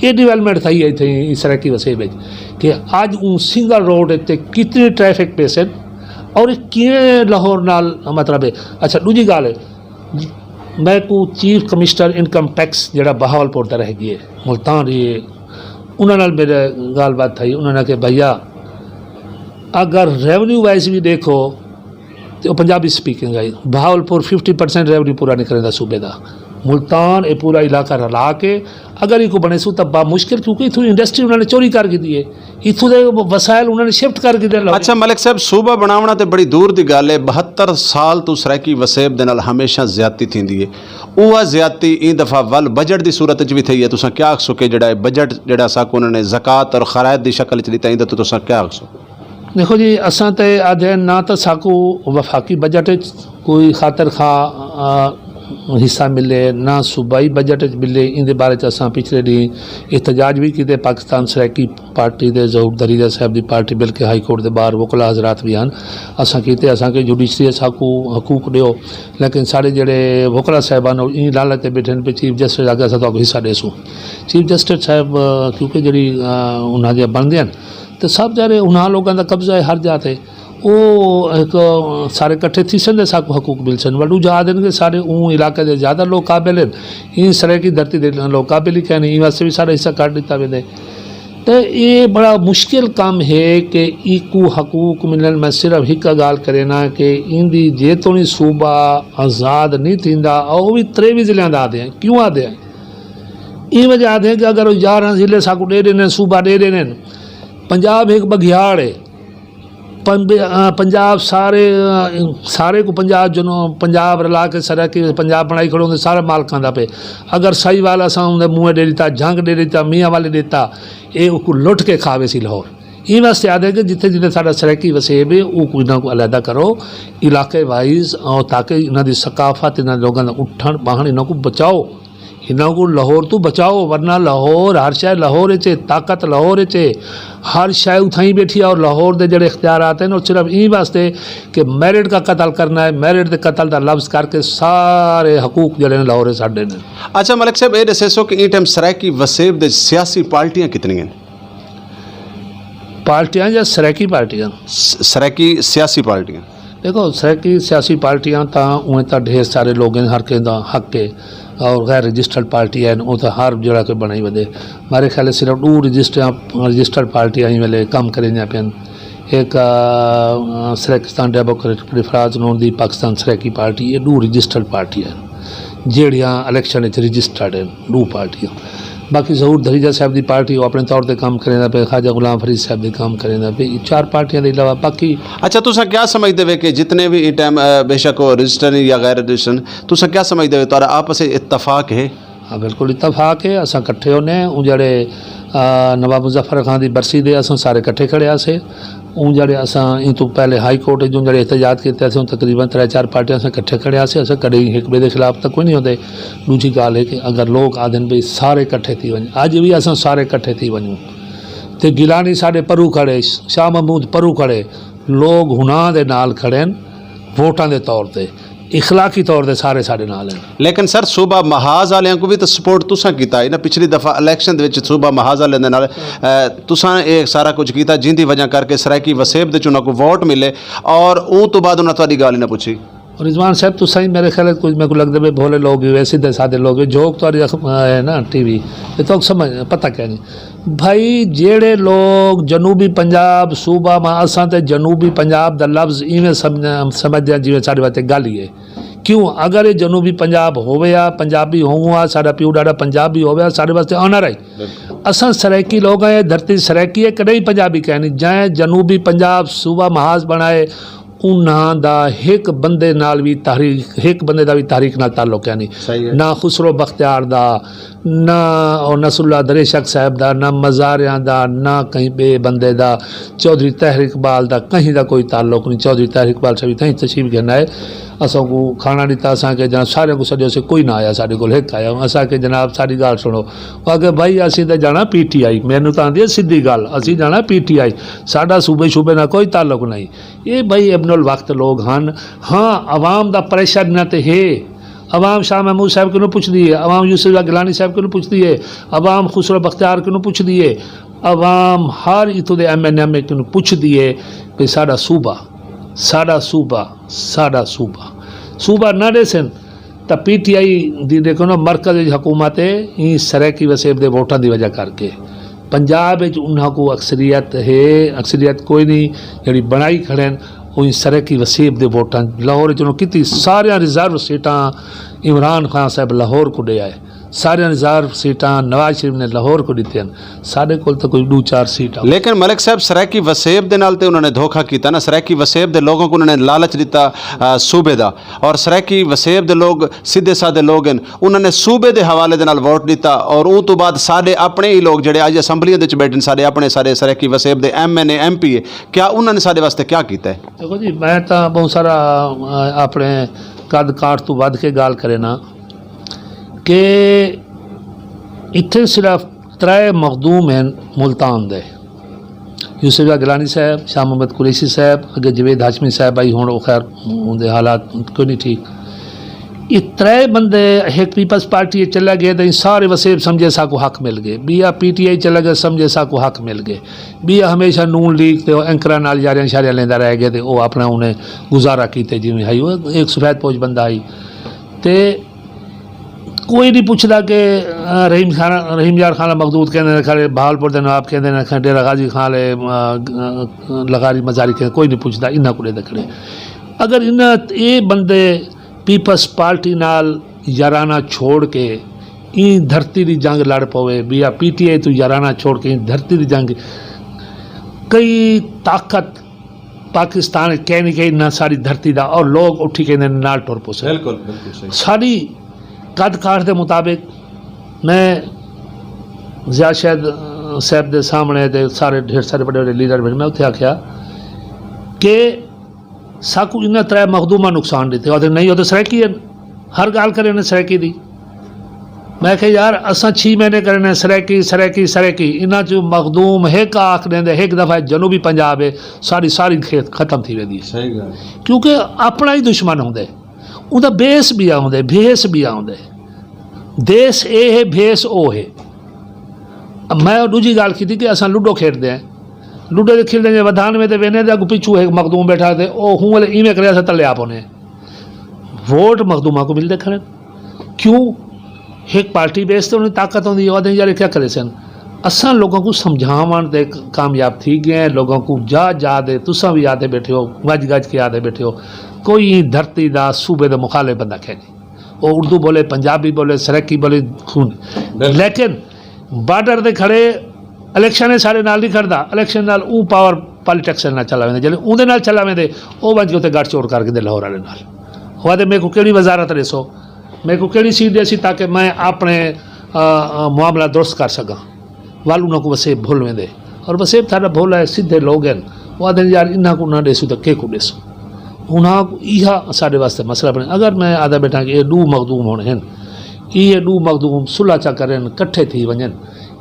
یہ ڈیولپمنٹ تھئی ہے اتھے سرائیکی وسیب وچ کہ اج اون سنگل روڈ تے کتنی ٹریفک پیسن اور کیویں لاہور نال مطلب ہے۔ اچھا، دوجی گال ہے، میں کو چیف کمشنر انکم ٹیکس جڑا بہاول پور دا رہ گئے، ملتان رہی ہے، انہاں نال میرے گال بات تھئی، انہاں نے کہ بھیا اگر ریونیو وائز بھی دیکھو تو پنجابی سپیکنگ آئی، بہاول پور ففٹی پرسینٹ ریونیو پورا نہیں کریندا صوبے دا۔ ملتان اے پورا علاقہ رلا کے اگر ایکو بنے سو تب با مشکل، کیونکہ اتھوں انڈسٹری انہاں نے چوری کر گھدی ہے، اتھوں دے وسائل انہاں نے شفٹ کر گھدے۔ اچھا ملک صاحب، صوبہ بناونا تے بڑی دور دی گال ہے، بہتر سال تو سرائیکی وسیب دے نال ہمیشہ زیادتی تھیندی ہے، اوہ زیادتی ایں دفعہ ول بجٹ دی صورت وچ بھی تھئی ہے۔ تساں کیا آکھسو کہ جڑا ہے بجٹ جڑا ساکو انہاں نے زکوٰۃ اور خرائط دی شکل وچ ڈتا، ایندا تو تساں کیا آکھسو؟ دیکھو جی، اساں تے آدھے نہ تاں ساکو وفاقی بجٹ اچ کوئی خاطر خواہ، آ، حصہ ملے، نہ صوبائی بجٹ اچ ملے۔ ایندے بارے اچ اساں پچھلے ڈینہہ احتجاج بھی کیتے، پاکستان سرائیکی پارٹی دے، ظہور دھریجہ صاحب دی پارٹی، بلکہ ہائی کورٹ دے باہر وکلا حضرات بھی ہن۔ اساں کیتے، اساں کہ جوڈیشری ساکو حقوق ڈیو، لیکن ساڈے جڑے وکلا صاحبان او ایں لالچ تے بیٹھے ہن پئے چیف جسٹس آکھے اساں تہاکوں حصہ ڈیسوں۔ چیف جسٹس صاحب، آ، کیونکہ جڑی، آ، انہاں دیاں بندیاں ہن، تے سب ظاہر ہے انہاں لوکاں دا قبضہ ہے ہر جاہ تے۔ او ہک سارے کٹھے تھیسن تے ساکوں حقوق ملسن۔ ول ݙوجھا آہدن کہ ساݙے اوں علاقے دے زیادہ لوک قابل ہن، ایں سرائیکی دھرتی دے لوک قابل ہی کائنی، ایں واسطے وی ساݙا حصہ کٹ ݙتا ویندے۔ تے اے بڑا مشکل کم ہے کہ ایکوں حقوق ملن۔ میں صرف ہک ڳالھ کرینداں کہ ایندی جے توڑیں صوبہ آزاد نہیں تھیندا، او وی تریوی ضلعیاں دا آہدے ہیں۔ کیوں آہدے ہیں؟ ایں وجہ آہدے ہیں کہ اگر او یارہاں ضلع ساکوں ݙے ݙیندن، صوبہ ݙے ݙیندن، پنجاب ہک بگھیاڑ ہے، پنب-، آ، پنجاب سارے، آ، سارے کوں پنجاب جنوں، پنجاب رلا کے سرائیکی پنجاب بݨائی کھڑے ہوندے، سارا مال کھاندا پئے۔ اگر ساہیوال اساں اوندے منہ ݙے ݙتا، جھنگ ݙے ݙتا، میاں والے ݙتا، اے اوکوں لٹ کے کھا ویسی لاہور۔ ایں واسطے آہدے کہ جتھے جتھے ساݙا سرائیکی وسیب ہے، اوکوں انہاں کوں علیحدہ کرو، علاقے وائز، آ، تاکہ انہاں دی ثقافت، انہاں لوکاں دا اٹھݨ ٻہݨ، انہاں کوں بچاؤ۔ انہاں کوں لاہور توں بچاؤ، ورنہ لاہور، ہر شے لاہور اچ ہے، طاقت لاہور اچ ہے، ہر شے اتھائیں بیٹھی ہے۔ اور لاہور دے جڑے اختیارات ہیں، او صرف ایں واسطے کہ میرٹ کا قتل کرنا ہے، میرٹ دے قتل دا لفظ کر کے سارے حقوق جڑے نے لاہور اچ سٹ ݙینے۔ اچھا ملک صاحب، اے ݙسیسو کہ ایں ٹائم سرائیکی وسیب دے سیاسی پارٹیاں کتنی ہیں؟ پارٹیاں یا سرائیکی پارٹیاں؟ س-، سرائیکی سیاسی پارٹیاں۔ دیکھو، سرائیکی سیاسی پارٹیاں تاں اونویں تاں ڈھیر سارے لوگ ہیں، ہر کہیں دا حق ہے، اور غیر رجسٹرڈ پارٹی ہیں، او تاں ہر جیڑھا کوئی بݨائی ودے۔ میرے خیال ہے صرف ݙو رجسٹر، رجسٹرڈ پارٹیاں ایں ویلے کم کریندیاں پئین۔ ہک، آ، سرائیکستان ڈیموکریٹک ریفراز نون دی پاکستان سرائیکی پارٹی، اے ݙو رجسٹرڈ پارٹی ہیں جیڑھیاں الیکشن وچ رجسٹرڈ ہیں، ݙو پارٹیاں۔ باقی ظہور دھریجہ صاحب دی پارٹی، او اپݨے طور تے کم کریندا پئے، خواجہ غلام فرید صاحب دی کم کریندا پئے، اے چار پارٹیاں دے علاوہ باقی۔ اچھا، تساں کیا سمجھدے وے کہ جتنے بھی ایں ٹائم، آ، بے شک او رجسٹر ہیں یا غیر رجسٹر ہیں، تساں کیا سمجھدے وے تہاݙا آپس وچ اتفاق ہے؟ ہاں، بالکل اتفاق ہے، اساں کٹھے ہونے ہیں۔ اوں جڑے، آ، نواب مظفر خان دی برسی دے اساں سارے کٹھے کھڑے ہاسے۔ اوں جیڑھے اساں ایں توں پہلے ہائی کورٹ اچ اوں جیڑھے احتجاج کیتے ہاسے، اوں تقریباً ترے چار پارٹیاں اساں کٹھے کھڑے ہاسے، اساں کݙے ہک ٻئے دے خلاف تاں کوئی نہیں ہوندے۔ ݙوجھی ڳالھ ہے کہ اگر لوک آہدن بھئی سارے کٹھے تھی ونڄ، اڄ وی اساں سارے کٹھے تھی ونڄوں، تے گیلانی ساݙے پروں کھڑے، شاہ محمود پروں کھڑے، لوک ہݨاں دے نال کھڑے ہن ووٹاں دے طور تے، اخلاقی طور تے سارے ساݙے نال ہن۔ لیکن سر، صوبہ محاذ آلیاں کوں وی تاں سپورٹ تساں کیتا ہے نا، پچھلی دفعہ الیکشن دے وچ صوبہ محاذ آلیاں دے نال، اے، تساں اے سارا کچھ کیتا، جیندی وجہ کر کے سرائیکی وسیب دے وچ انہاں کوں ووٹ ملے، اور اوں توں بعد انہاں تہاݙی ڳالھ ہی نہ پچھی۔ رضوان صاحب، تساں ہی میرے خیال وچ کچھ میکوں لڳدے پئے بھولے لوک ہی ہوئے، سدھے سادے لوک ہوئے، جھوک تہاݙی اخ-، اے نا ٹی وی، اے تہاکوں سمجھ پتہ کائنی۔ بھائی، جیڑھے لوک جنوبی پنجاب صوبہ ماں، اساں تے جنوبی پنجاب دا لفظ ایویں سمجھ-، سمجھدے ہیں جیویں ساݙے واسطے گل ہی ہے۔ کیوں؟ اگر اے جنوبی پنجاب ہووے ہا، پنجابی ہوووں ہا، ساݙا پیو ݙاݙا پنجابی ہووے ہا، ساݙے واسطے آنر ہئی۔ اساں سرائیکی لوک ہیں، اے دھرتی سرائیکی ہے، کݙاہیں پنجابی کائنی۔ جئیں جنوبی پنجاب صوبہ محاذ بݨائے، انہاں دا ہک بندے نال وی تحریک، ہک بندے دا وی تحریک نال تعلق کائنی۔ صحیح ہے۔ نہ خسرو بختیار دا، نہ او نصراللہ دریشک صاحب دا، نہ مزاریاں دا، نہ کہیں ٻئے بندے دا، چوہدری طاہر اقبال دا، کہیں دا کوئی تعلق نہیں۔ چوہدری طاہر اقبال صاحب اتھائیں تشریف گھن آئے، اساں کوں کھانا ݙتا، اساں آکھیا جناب ساریاں کوں سݙیوسے، کوئی نہ آیا ساݙے کول، ہک آیا۔ اساں آکھیا جناب ساݙی ڳالھ سُݨو۔ او آکھیا بھائی، اسیں تاں جانا پی ٹی آئی، مینوں تاں آندی ہے سدھی ڳالھ، اسیں جانا پی ٹی آئی، ساݙا صوبے شوبے نال کوئی تعلق نہیں۔ اے بھائی ابن الوقت لوگ ہن۔ ہاں، عوام دا پریشر انہاں تے ہے۔ عوام شاہ محمود صاحب کنوں پچھدی ہے، عوام یوسف شاہ گیلانی صاحب کنوں پچھدی ہے، عوام خسرو بختیار کنوں پچھدی ہے، عوام ہر اتھوں دے ایم این ایم اے کنوں پچھدی ہے کہ ساݙا صوبہ، ساݙا صوبہ، ساݙا صوبہ، صوبہ نہ ݙیسن تاں پی ٹی آئی دی ݙیکھو نا مرکز وچ حکومت ہے، ایں سرائیکی وسیب دے ووٹاں دی وجہ کر کے۔ پنجاب وچ انہاں کوں اکثریت ہے، اکثریت کوئی نہیں، جیڑھی بݨائی کھڑے ہن، او ایں سرائیکی وسیب دے ووٹاں۔ لاہور وچ انہاں کیتی، ساریاں ریزرو سیٹاں عمران خان صاحب لاہور کوں ݙے آئے، ساریاں ریزرو سیٹاں نواز شریف نے لاہور کوں ݙتے ہن۔ ساݙے کول تاں کوئی ݙو چار سیٹ آ۔ لیکن ملک صاحب، سرائیکی وسیب دے نال تے انہاں نے دھوکا کیتا نا، سرائیکی وسیب دے لوگوں کوں انہاں نے لالچ ݙتا، آ، صوبے دا، اور سرائیکی وسیب دے لوگ سدھے سادے لوگ ہن، انہاں نے صوبے دے حوالے دے نال ووٹ ݙتا، اور اوں توں بعد ساݙے اپݨے ہی لوگ جیڑھے اڄ اسمبلیاں دے وچ ٻیٹھن، ساݙے اپݨے سارے سرائیکی وسیب دے ایم این اے، ایم پی اے، کیا انہاں نے ساݙے واسطے کیا کیتا ہے؟ دیکھو جی، میں تاں بہت سارا، آ، اپݨے قد کاٹھ توں ودھ کے ڳالھ کرے نا کہ اتھے صرف ترے مخدوم ہن ملتان دے، یوسف شاہ گیلانی صاحب، شاہ محمد قریشی صاحب، اڳے جاوید ہاشمی صاحب آئی، ہݨ او خیر اوندے حالات کوئی نہیں ٹھیک۔ اے ترے بندے ہک پیپلز پارٹی اچ چلے ڳئے تے سارے وسیب سمجھے ساکوں حق مل ڳئے، ٻیا پی ٹی آئی چلے ڳئے سمجھے ساکوں حق مل ڳئے، ٻیا ہمیشہ نون لیگ تے او اینکراں نال یاریاں شاریاں لیندا رہ ڳئے تے او اپݨا انہیں گزارا کیتے جیویں ہئی، او ہک سفید پوش بندہ ہئی۔ تے کوئی نہیں پچھدا کہ، آ، رحیم خان، رحیم یار خان مخدود کہندے نے کھڑے، بہاولپور دے نواب کہندے نے کھڑے، ڈیرہ غازی خان لے، آ، آ، لغاری مزاری کہندے، کوئی نہیں پچھدا، انہاں کوں ݙیہدے کھڑے۔ اگر انہاں اے بندے پیپلز پارٹی نال یارانہ چھوڑ کے ایں دھرتی دی جنگ لڑ پوے، بیا پی ٹی آئی توں یارانہ چھوڑ کے ایں دھرتی دی جنگ، کئی طاقت پاکستان اچ کہیں نہیں کہیں نہ ساری دھرتی دا، اور لوگ اٹھی کہیں دے نال ٹر پوسے۔ بالکل، بالکل صحیح۔ ساری قد کاٹھ دے مطابق میں ضیاء شاہد صاحب دے سامنے تے سارے ڈھیر سارے بڑے بڑے لیڈر بھیڑ، میں اتھے آکھیا کہ ساکوں انہاں ترے مخدوماں نقصان ݙتے، آہدے نہیں، او تے سرائیکی ہن، ہر ڳالھ کرے نے سرائیکی دی۔ میں کہ یار، اساں چھی مہینے کرے نے سرائیکی، سرائیکی، سرائیکی، انہاں چوں مخدوم ہک آکھ ݙیندے، ہک دفعہ جنوبی پنجاب ہے، ساری، ساری کھیت ختم تھی ویندی ہے۔ صحیح ڳالھ ہے۔ کیونکہ اپݨا ہی دشمن ہوندے، اوندا بیس ٻیا ہوندے، بھیس ٻیا ہوندے۔ دیس اے ہے، بھیس او ہے۔ میں او ݙوجھی ڳالھ کیتی کہ اساں لوڈو کھیݙدے ہیں، لوڈو دے کھیݙدے جے ودھان میں تے ویندے تے اڳوں پچھوں ہک مخدوم ٻیٹھا تے او ہوں ولے ایویں کرے اساں تلے آ پونے۔ ووٹ مخدوماں کوں ملدے کھڑے۔ کیوں؟ ہک پارٹی بیس تے انہیں طاقت ہوندی ہے، او آہدے یار اے کیا کریسن؟ اساں لوگوں کوں سمجھاوݨ تے کامیاب تھی ڳئے ہیں، لوگوں کوں جا جا دے، تساں وی آہدے ٻیٹھے ہو، گج گج کے آہدے ٻیٹھے ہو، کوئی ایں دھرتی دا، صوبے دا مخالف بندہ کائنی۔ او اردو بولے، پنجابی بولے، سرائیکی بولے، خون۔ بالکل۔ لیکن بارڈر تے کھڑے الیکشن ہے، سارے نال نہیں کھڑدا، الیکشن نال اوں پاور پالیٹکس نال چلا ویندے، جلے اوندے نال چلا ویندے، او ونج کے اتھے گٹھ چوڑ کر گھندے لاہور والے نال۔ او آہدے میکوں کیڑھی وزارت ݙیسو، میکوں کیڑھی سیٹ ݙیسی تاکہ میں اپݨے، آ، آ، معاملہ درست کر سکاں۔ ول انہاں کوں وسیب بھل ویندے۔ اور وسیب تھاݙا بھولا ہے، سدھے لوگ ہن، وہ آدھے یار انہاں کو نہ ڈیسو تو کے کو ڈیسو؟ انہاں کو ایہا ساڈے واسطے مسئلہ بنے۔ اگر میں آدھا بیٹھا کہ یہ ڈو مخدوم ہونے ہیں، یہ ڈو مخدوم صلح چا کرن، کٹھے تھی ونجن،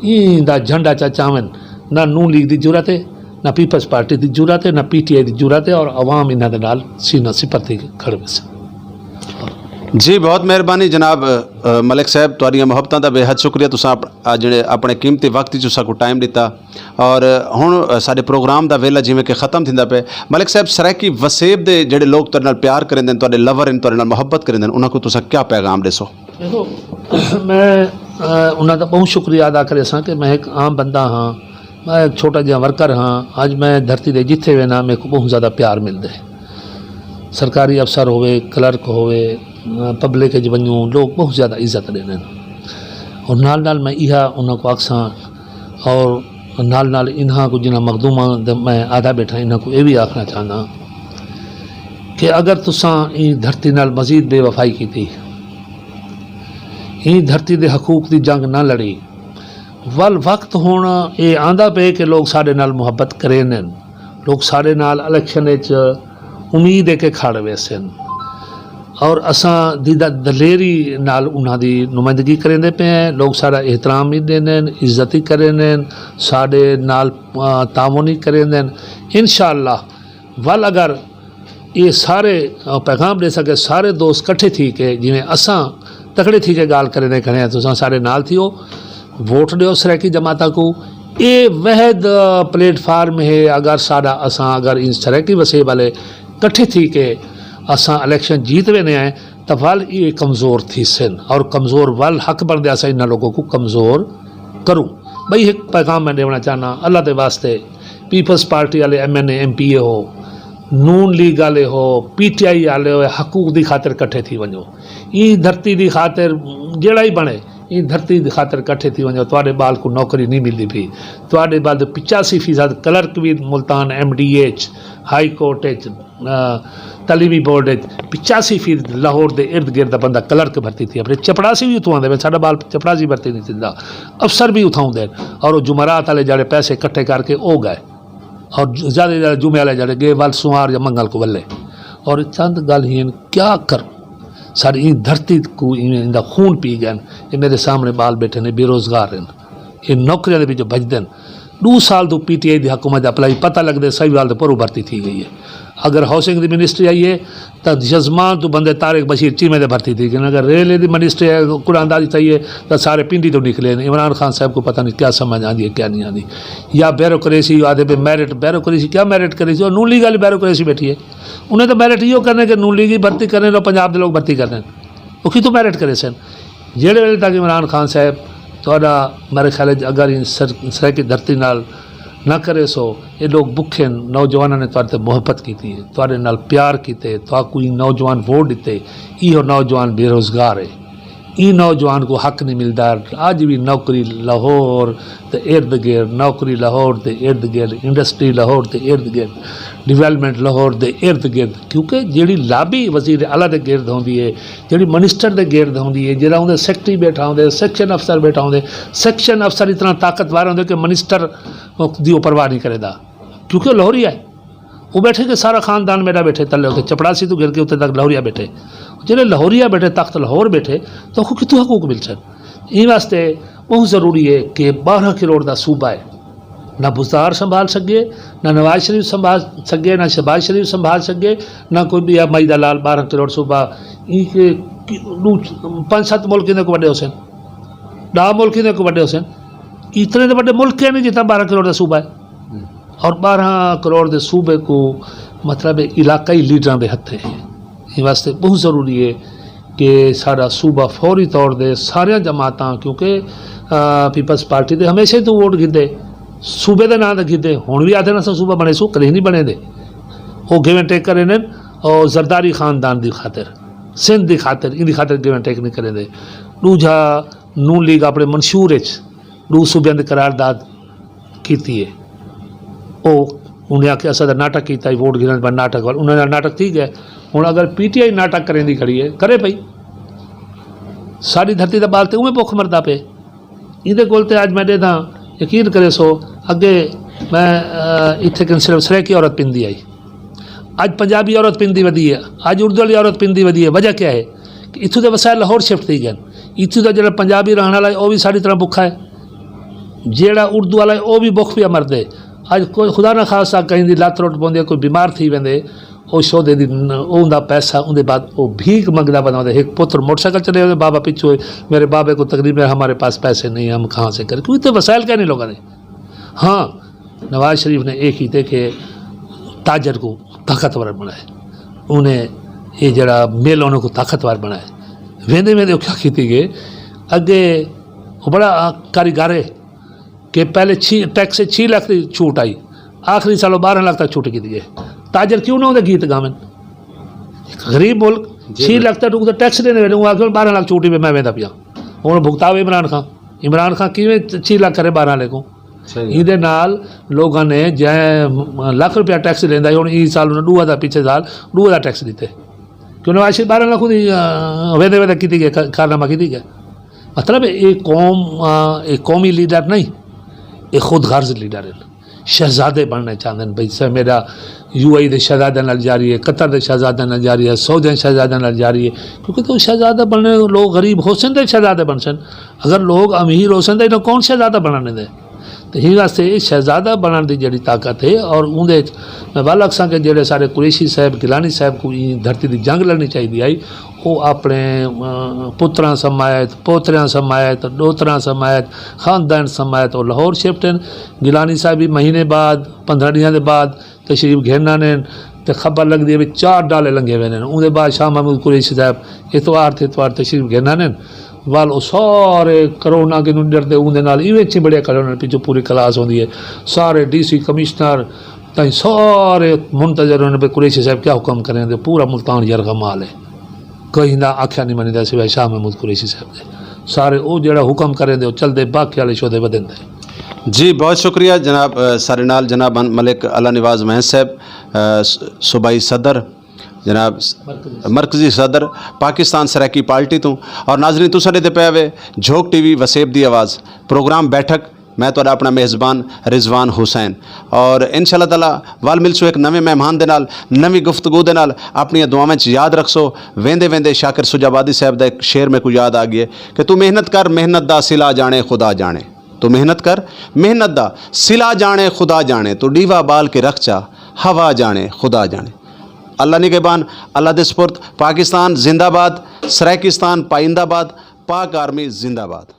این دا جھنڈا چا چاون، نہ نون لیگ دی جرات ہے، نہ پیپلز پارٹی دی جرات ہے، نہ پی ٹی آئی دی جرات ہے، اور عوام انہاں دے نال سینہ سپر تھی کھڑ ویسے۔ جی، بہت مہربانی جناب، ملک صاحب، تہاڈیاں محبتاں دا بے حد شکریہ۔ تساں جڑے اپنے قیمتی وقت چ ساکو ٹائم ڈتا، اور ہن سارے پروگرام دا ویلا جویں کہ ختم تھیندا پے۔ ملک صاحب، سرائیکی وسیب دے جڑے لوگ تہاڈے نال پیار کریندے، تہاڈے لور ہیں، تہاڈے نال محبت کریندے، انہاں کو تساں کیا پیغام ڈیسو؟ دیکھو، میں انہاں دا بہت شکریہ ادا کریساں کہ میں ایک عام بندہ ہاں، میں ایک چھوٹا جہاں ورکر ہاں۔ اج میں دھرتی دے جتھے وینا میرے کو بہت زیادہ پیار ملدے۔ سرکاری افسر ہوئے، کلرک ہوئے، پبلک اچ ونجوں، لوگ بہت زیادہ عزت ڈیندے۔ اور نال نال میں ایہا انہاں کو آکھساں، اور نال نال انہاں کو جنہاں مخدوماں دے میں آدھا بیٹھا، انہاں کو یہ بھی آکھنا چاہنا کہ اگر تساں این دھرتی نال مزید بے وفائی کیتی، این دھرتی دے حقوق دی جنگ نہ لڑی، ول وقت ہن اے آندا پے کہ لوگ ساڈے نال محبت کریندن، لوگ ساڈے نال الیکشن اچ امید ہے کہ کھڑ ویسن، اور اساں دی دلیری نال انہاں دی نمائندگی کریندے پے ہیں۔ لوگ ساڈا احترام ہی ڈیندن، عزت ہی کریندن، ساڈے نال تعاون ہی کریندن۔ انشاءاللہ ول اگر یہ سارے پیغام ڈے سکے، سارے دوست کٹھے تھی کے جویں اساں تکڑے تھی کے گال کریندے کھڑے ہیں، تساں سارے نال تھیو، ووٹ ڈیو سرائیکی جماعتاں کو۔ اے وحد پلیٹ فارم ہے۔ اگر ساڈا اساں اگر ان سرائیکی وسیب والے کٹھے تھی کے اساں الیکشن جیت وینے ہیں، تاں ول یہ کمزور تھی سن، اور کمزور ول حق بنتے اساں انہاں لوگوں کو کمزور کروں۔ بھئی ایک پیغام میں دیونا چاہنا اللہ دے واسطے، پیپلز پارٹی والے ایم این اے، ایم پی اے ہو، نون لیگ والے ہو، پی ٹی آئی والے ہو، حقوق دی خاطر کٹھے تھی ونجو۔ این دھرتی دی خاطر جیڑا ہی بنے، این دھرتی دی خاطر کٹھے تھی ونجو۔ تواڈے بال کو نوکری نہیں ملدی پی۔ تواڈے بال دے پچاسی فیصد کلرک بھی ملتان ایم ڈی اے اچ، ہائی کورٹ اچ، تعلیمی بورڈ اچ پچاسی فیصد لاہور دے ارد گرد دا بندہ کلرک بھرتی تھی اپنے۔ چپڑاسی بھی اتھوں آندے، ساڈا بال چپڑاسی بھرتی نہیں تھیندا۔ افسر بھی اتھاں ہوندے، اور وہ جمعرات والے جڑے پیسے کٹھے کر کے او گئے، اور زیادہ زیادہ جمعے والے جڑے گئے ول سوار یا منگل کو ولے۔ اور چند گل ہی کیا کر ساری این دھرتی کو ان دا خون پی گئے۔ یہ میرے سامنے بال بیٹھے نے، بے روزگار ہیں، یہ نوکریاں دے وچوں بھجدن۔ ڈو سال تو پی ٹی آئی دی حکومت اپلائی پتہ لگدے سہیوال دے پرو بھرتی تھی گئی ہے۔ اگر ہاؤسنگ دی منسٹری آئی ہے، تاں یزمان تو بندے طارق بشیر چیمے دے بھرتی تھی گئے۔ اگر ریلوے دی منسٹری ہے، قرآن داری چاہیے، تاں سارے پنڈی تو نکلے ہیں۔ عمران خان صاحب کو پتہ نہیں کیا سمجھ آندی ہے کیا نہیں آندی۔ یا بیوروکریسی آدھے پہ میرٹ، بیوروکریسی کیا میرٹ کریسی؟ اور نون لیگ والی بیوروکریسی بیٹھی ہے۔ انہیں تو میرٹ یہ کرنے کہ نون لیگی بھرتی کرنے اور پنجاب دے لوگ بھرتی کرنے۔ وہ کتوں میرٹ کرے سن؟ جیڑے ویلے تک عمران خان صاحب تہاڈا میرے خیال اچ اگر این سر سرائیکی دھرتی نال نہ کرے سو، یہ لوگ بکھے ہن۔ نوجواناں نے تہاڈے تے محبت کیتی ہے، تہاڈے نال پیار کیتے، تہاکوں این نوجوان ووٹ ڈتے، ایہو نوجوان بے روزگار ہے۔ این نوجوان کو حق نہیں ملدا۔ اج بھی نوکری لاہور تے ارد گرد، نوکری لاہور تے ارد گرد، انڈسٹری لاہور تے ارد گرد، ڈیولپمنٹ لاہور دے ارد گرد، کیونکہ جیڑی لابی وزیر اعلیٰ دے گرد ہوندی ہے، جیڑی منسٹر دے گرد ہوندی ہے، جیڑا اوندے سیکرٹری بیٹھا ہوندے، سیکشن افسر بیٹھا ہوندے، سیکشن افسر اتنا طاقتور ہوندے کہ منسٹر دی او پرواہ نہیں کرے دا، کیونکہ او لاہوری ہے۔ وہ بیٹھے کہ سارا خاندان میرا بیٹھے تلے ہوتے چپڑاسی تو گر کے اتنے تک لاہوریا بیٹھے۔ جیڑے لاہوریا بیٹھے، تخت لاہور بیٹھے، تو کو کتوں حقوق مل سن؟ این واسطے بہت ضروری ہے کہ بارہ کروڑ دا صوبہ ہے، نہ بزدار سنبھال سکے، نہ نواز شریف سنبھال سکے، نہ شہباز شریف سنبھال سکے، نہ کوئی بھی مائی دا لال۔ بارہ کروڑ صوبہ، این کے ڈو پنج ست ملک اندے کو وڈے ہوسن، ڈاہ ملک اندے کو وڈے ہوسن۔ اتنے دے وڈے ملک ہے نہیں جتنا بارہ کروڑ دا صوبہ ہے۔ اور بارہ کروڑ دے صوبے کو مطلب علاقائی لیڈراں دے ہتھے ہیں۔ یہ واسطے بہت ضروری ہے کہ سارا صوبہ فوری طور دے ساریاں جماعتاں، کیونکہ پیپلز پارٹی دے ہمیشہ ہی تو ووٹ گھدے، صوبے دے نام دے گھدے، ہن بھی آتے نا صوبہ بنے سو، کدے نہیں بنے دے۔ وہ گیو اینڈ ٹیک کرے نے، اور زرداری خاندان دی خاطر، سندھ دی خاطر، ان دی خاطر گیو اینڈ ٹیک نہیں کرے دے۔ دوجا نون لیگ اپنے منشور اچ ڈو صوبیاں دی قرارداد کیتی ہے۔ او انہیں آکھیا اساں تاں ناٹک کیتا ہی، ووٹ گھنݨ بعد ناٹک وال انہاں نال ناٹک تھی ڳئے۔ ہݨ اگر پی ٹی آئی ناٹک کریندی کھڑی ہے، کرے پئی، ساݙی دھرتی دا ٻال تے اونویں بکھ مردا پئے۔ ایندے کول تے اڄ میں ݙیہداں، یقین کریسو، اڳے میں اتھے کن صرف سرائیکی عورت پندی آئی۔ اج پنجابی عورت پندی ودی ہے، اج اردو والی عورت پندی ودی ہے۔ وجہ کیا ہے؟ کہ اتھوں دے وسائل لاہور شفٹ تھی گئے۔ اتھوں دا جڑا پنجابی رہن والا ہے، او بھی ساری طرح بکھا ہے۔ جیڑا اردو والا ہے، او بھی بکھ پیا مردے۔ اج کوئی خدا نہ خاصا کہیں دی لت رٹ پوندی ہے، کوئی بیمار تھی ویندے، او شودے دی ن-، اوندا پیسہ، اوندے بعد او بھیک منگدا بندہ ہوندے۔ ایک پتر موٹر سائیکل چلے ہوندے، بابا پیچھے ہوئے، میرے بابے کو تقریب ہے، ہمارے پاس پیسے نہیں ہیں، ہم کہاں سے کریں؟ کیونکہ اتنے وسائل کہیں نہیں لوگوں نے۔ ہاں، نواز شریف نے یہ کیتے کہ تاجر کو طاقتور بنائے، انہیں یہ جڑا مل انہوں کو طاقتور بنائے۔ ویندے ویندے وہ کیا کیتی گئے؟ اگے وہ بڑا کاریگر ہے کہ پہلے چھی، ٹیکس سے چھی لاکھ کی چھوٹ آئی، آخری سال وہ بارہ لاکھ تک چھوٹ کی دی ہے۔ تاجر کیوں نہ ہوندے گیت گاون؟ ایک غریب ملک، جی، چھی لاکھ تک ٹیکس دینے ویلے، وہ آخر بارہ لاکھ چھوٹ ہی میں ویندا پیا۔ ہوں بھگتاوے عمران خان، عمران خان کیویں چھی لاکھ کرے بارہ لے کو؟ صحیح۔ ایندے نال لوگاں نے جے لکھ روپیہ ٹیکس لیندا ہے، ہن ای سال انہاں ݙو ہزار، پچھلے سال ݙو ہزار ٹیکس ݙتے۔ کیوں نواز شریف بارہ لکھ دی، آ، ویندے ویندے کیتی گئے، کا-، کارنامہ کیتی گئے۔ مطلب ہے، اے قوم، آ، اے قومی لیڈر نہیں، اے خود غرض لیڈر ہیں۔ شہزادے بننے چاہندے ہیں۔ بھئی، سر، میرا یو اے ای دے شہزادے نال جاری ہے، قطر دے شہزادے نال جاری ہے، سعودی شہزادے نال جاری ہے۔ کیونکہ تو شہزادہ بننے، لوگ غریب ہوسن تے شہزادے بنسن۔ اگر لوگ امیر ہوسن تے انہاں کون شہزادہ بننے دے؟ تے ہی واسطے اے شہزادہ بݨݨ دی جیڑھی طاقت ہے، اور اوندے وچ میں ول آکھساں کہ جیڑھے سارے قریشی صاحب، گیلانی صاحب کوں ایں دھرتی دی جنگ لڑݨی چاہیدی ہئی، او اپݨے، آ، پتراں سمیت، پوتریاں سمیت، ݙوتراں سمیت، خاندان سمیت او لاہور شفٹ ہن۔ گیلانی صاحب وی مہینے بعد، پندرہ ݙینہاں دے بعد تشریف گھن آندے ہن تے خبر لڳدی ہے وی چار ڈالے لنگھے ویندے ہن۔ اوندے بعد شاہ محمود قریشی صاحب اتوار تے اتوار تشریف گھن آندے ہن۔ ول او سارے کرونا کنوں ݙردے اوندے نال ایویں چمبڑے کھڑے ہوندے ہن، پچھوں پوری کلاس ہوندی ہے، سارے ڈی سی، کمشنر تائیں سارے منتظر ہوندے ہن بھئی قریشی صاحب کیا حکم کریندے۔ پورا ملتان یرغمال ہے، کہیں دا آکھیا نہیں منیدا سوائے شاہ محمود قریشی صاحب دے۔ سارے او جیڑھا حکم کریندے او چلدے، باقی والے شودے ودیندے۔ جی، بہت شکریہ جناب۔ آ، سارے نال جناب ملک اللہ نواز مہند صاحب، آ، س-، صوبائی صدر، جناب مرکزی صدر پاکستان سرائیکی پارٹی توں۔ اور ناظرین، تساں ݙیہدے پئے وے جھوک ٹی وی وسیب دی آواز، پروگرام بیٹھک، میں تہاݙا اپݨا میزبان رضوان حسین۔ اور انشاءاللہ تعالیٰ ول ملسوں ایک نویں مہمان دے نال، نویں گفتگو دے نال۔ اپݨیاں دعاواں وچ یاد رکھسو۔ ویندے ویندے شاکر سجھ آبادی صاحب دا ایک شعر میکوں یاد آ ڳئے کہ توں محنت کر، محنت دا صلہ ڄاݨے خدا ڄاݨے۔ توں محنت کر، محنت دا صلہ ڄاݨے خدا ڄاݨے۔ توں ݙیوا ٻال کے رکھ چا، ہوا ڄاݨے خدا ڄاݨے۔ اللہ نگہبان، اللہ دے سپرد۔ پاکستان زندہ باد، سرائیکستان پائندہ باد، پاک آرمی زندہ باد۔